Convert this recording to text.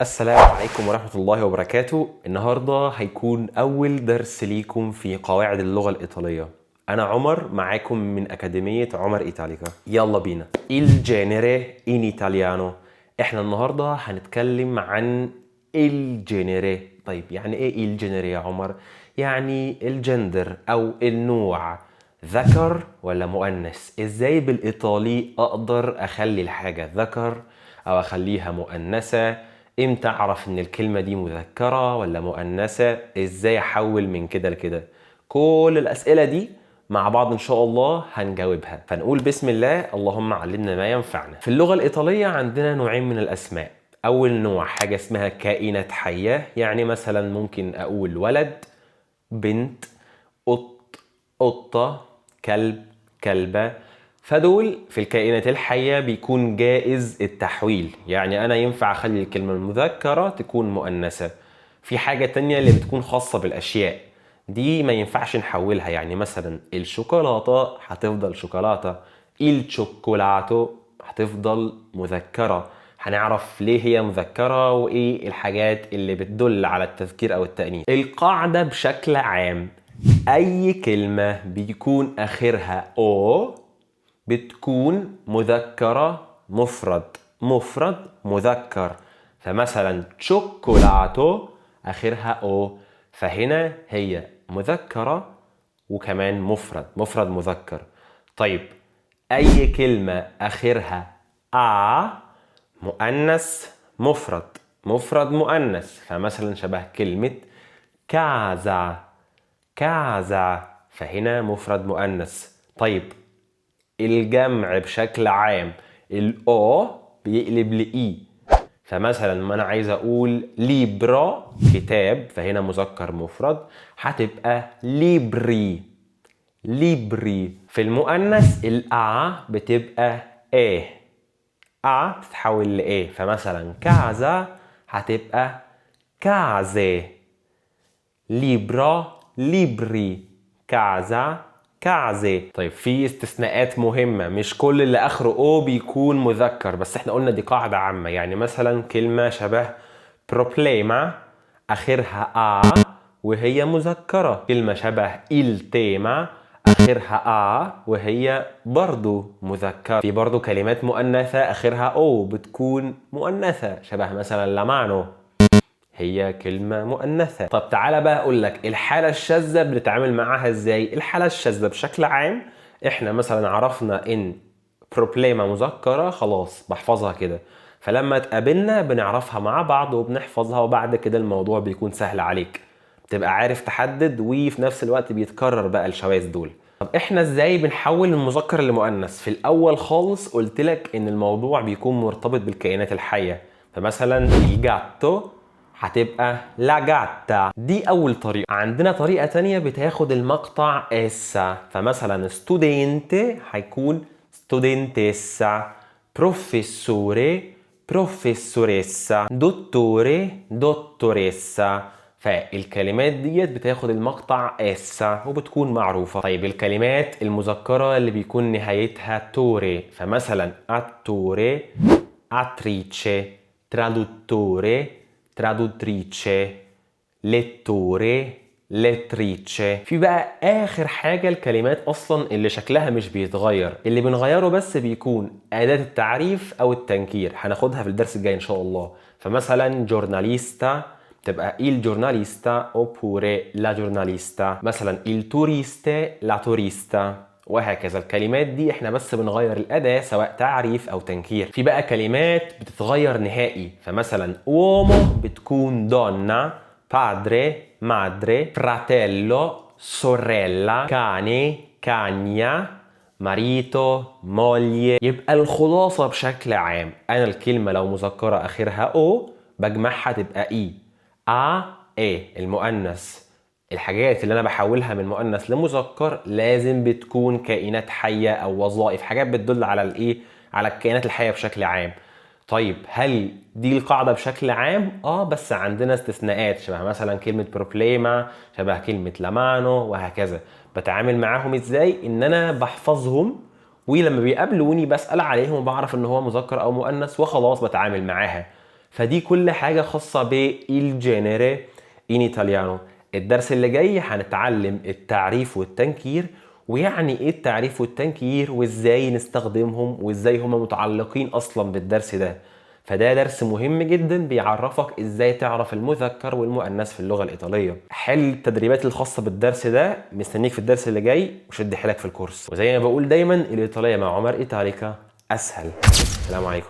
السلام عليكم ورحمة الله وبركاته. النهاردة هيكون أول درس ليكم في قواعد اللغة الإيطالية. أنا عمر معاكم من أكاديمية عمر إيطاليكا. يلا بينا. Il genere in italiano. إحنا النهاردة هنتكلم عن il genere. طيب يعني إيه il genere يا عمر؟ يعني الجندر أو النوع، ذكر ولا مؤنث. إزاي بالإيطالي أقدر أخلي الحاجة ذكر أو أخليها مؤنثة؟ امتى اعرف ان الكلمة دي مذكرة ولا مؤنثة؟ ازاي احول من كده لكده؟ كل الاسئلة دي مع بعض ان شاء الله هنجاوبها. فنقول بسم الله، اللهم علمنا ما ينفعنا. في اللغة الايطالية عندنا نوعين من الاسماء. اول نوع حاجة اسمها كائنات حية، يعني مثلا ممكن اقول ولد، بنت، قط، قطة، كلب، كلبة. فدول في الكائنات الحية بيكون جائز التحويل، يعني أنا ينفع أخلي الكلمة المذكرة تكون مؤنثة. في حاجة تانية اللي بتكون خاصة بالأشياء، دي ما ينفعش نحولها، يعني مثلا الشوكولاتة هتفضل شوكولاتة، il cioccolato هتفضل مذكرة. هنعرف ليه هي مذكرة وإيه الحاجات اللي بتدل على التذكير أو التأنيث. القاعدة بشكل عام، أي كلمة بيكون آخرها o بتكون مذكرة مفرد، مفرد مذكر. فمثلا cioccolato آخرها o، فهنا هي مذكرة وكمان مفرد، مفرد مذكر. طيب أي كلمة آخرها a مؤنث مفرد، مفرد مؤنث. فمثلا شبه كلمة casa، casa، فهنا مفرد مؤنث. طيب الجمع بشكل عام ال o بيقلب ل i، فمثلا ما انا عايز اقول libro كتاب، فهنا مذكر مفرد، هتبقى libri، libri. في المؤنث ال a بتبقى e، a تتحول ل e، فمثلا casa هتبقى case، libro libri، casa case. طيب في استثناءات مهمة، مش كل اللي اخره o بيكون مذكر، بس احنا قلنا دي قاعدة عامة. يعني مثلا كلمة شبه problema اخرها a وهي مذكرة، كلمة شبه il tema اخرها a وهي برضو مذكرة. في برضو كلمات مؤنثة اخرها o بتكون مؤنثة، شبه مثلا la mano هي كلمة مؤنثة. طب تعالى بقى أقول لك الحالة الشاذة بنتعامل معاها إزاي. الحالة الشاذة بشكل عام إحنا مثلا عرفنا إن problema مذكرة، خلاص بحفظها كده، فلما تقابلنا بنعرفها مع بعض وبنحفظها، وبعد كده الموضوع بيكون سهل عليك، بتبقى عارف تحدد، وفي نفس الوقت بيتكرر بقى الشواذ دول. طب احنا ازاي بنحول المذكر لمؤنث؟ في الاول خالص قلت لك ان الموضوع بيكون مرتبط بالكائنات الحية، فمثلا il gatto هتبقى la gatta. دي أول طريقة. عندنا طريقة تانية بتاخد المقطع essa، فمثلا studente هيكون studentessa، professore professoressa، dottore dottoressa. فالكلمات ديت بتاخد المقطع essa وبتكون معروفة. طيب الكلمات المذكرة اللي بيكون نهايتها tore، فمثلا attore، attrice، traduttore، traduttrice، lettore، lettrice. في بقى اخر حاجه الكلمات اصلا اللي شكلها مش بيتغير، اللي بنغيره بس بيكون اداه التعريف او التنكير، هناخدها في الدرس الجاي ان شاء الله. فمثلا giornalista تبقى il giornalista oppure la giornalista، مثلا il turista la turista، وهكذا. الكلمات دي احنا بس بنغير الأداة سواء تعريف أو تنكير. في بقى كلمات بتتغير نهائي، فمثلا uomo بتكون donna، padre madre، fratello sorella، cane cagna، marito moglie. يبقى الخلاصة بشكل عام، أنا الكلمة لو مذكرة آخرها o بجمعها تبقى i، a e المؤنث. الحاجات اللي انا بحولها من مؤنث لمذكر لازم بتكون كائنات حيه او وظائف، حاجات بتدل على الايه، على الكائنات الحيه بشكل عام. طيب هل دي القاعده بشكل عام؟ اه، بس عندنا استثناءات شبه مثلا كلمه problema، شبه كلمه la mano، وهكذا. بتعامل معاهم ازاي؟ ان انا بحفظهم، ولما بيقابلوني بسال عليهم وبعرف ان هو مذكر او مؤنث وخلاص بتعامل معاها. فدي كل حاجة خاصة بال genere in italiano. الدرس اللي جاي هنتعلم التعريف والتنكير، ويعني ايه التعريف والتنكير، وازاي نستخدمهم، وازاي هما متعلقين اصلا بالدرس ده. فده درس مهم جدا بيعرفك ازاي تعرف المذكر والمؤنث في اللغة الإيطالية. حل التدريبات الخاصة بالدرس ده، مستنيك في الدرس اللي جاي، وشد حيلك في الكورس. وزي ما بقول دايما، الإيطالية مع عمر إيطاليكا أسهل. السلام عليكم.